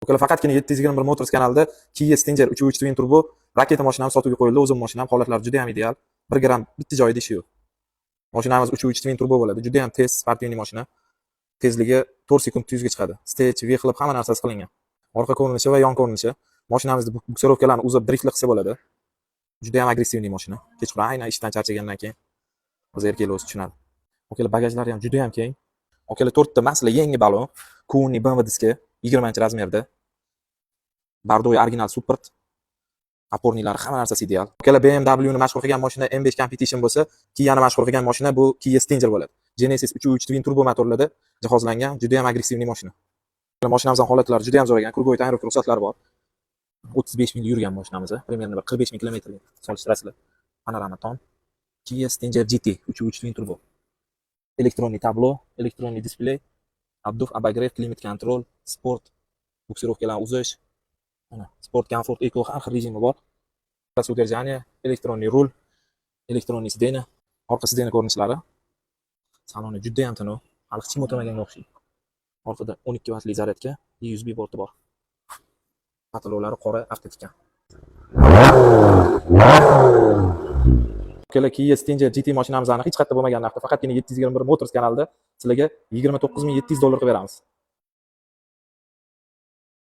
Ukalar, faqatgina 721 Motors kanalida Kia Stinger 3.3 Twin Turbo raketa mashinamiz sotuvga qo'yildi. O'zim mashinam, holatlari juda ham ideal. 1 gram bitta joyida ishi yo'q. Mashinamiz 3.3 Twin Turbo bo'ladi. Juda ham tez спортивный mashina. Tezligi 4 sekundda 100 ga chiqadi. Stage, V qilib hamma narsasi qilingan. Orqa ko'rinishi va yon ko'rinishi. Mashinamizni буксировка larni uzib driftli qilsa bo'ladi. Juda ham агрессивный mashina. Kechqurun aynan ishdan charchagandan keyin o'zi erkaklar o'zi tushunadi. Okalar, bagajlari ham juda ham keng. Okalar, to'rtta масла, yangi balon, кованый BMW diski 20 размер da. Бордовый original support. Опорный lari, hamma narsasi ideal. Ukalar, BMW ni mashhur qilgan mashina M5 Competition bo'lsa, Kia'ni mashhur qilgan mashina bu Kia Stinger bo'ladi. Genesis 3.3 Twin Turbo motorlarda jihozlangan, juda ham агрессивный mashina. Mashinamizning holatlari juda ham zo'r ekan. Круговой тонировка ruxsatlari bor. 35 ming yurgan mashinamiz, примерно bir 45 ming kilometrga solishtirasizlar. Panorama tom. Kia Stinger GT 3.3 Twin Turbo. Электронный табло, электронный дисплей, обдув, обогрев, климат контроль, sport, буксировка larni uzish, mana sport, комфорт, eco, har xil rejimi bor. Удержание, электронный rul, электронный сиденье, orqa сиденье ko'rinishlari. Saloni juda ham tiniq, hali hech kim o'tirmaganga o'xshaydi. Orqada 12 vatli zaryadka, USB porti bor. Потолок lari qora avtotikan. Ukalar, Kia Stinger GT mashinamizni hech qayerda bo'lmagan narxda faqatgina 721 Motors kanalida sizlarga 29 700 dollar qilib beramiz.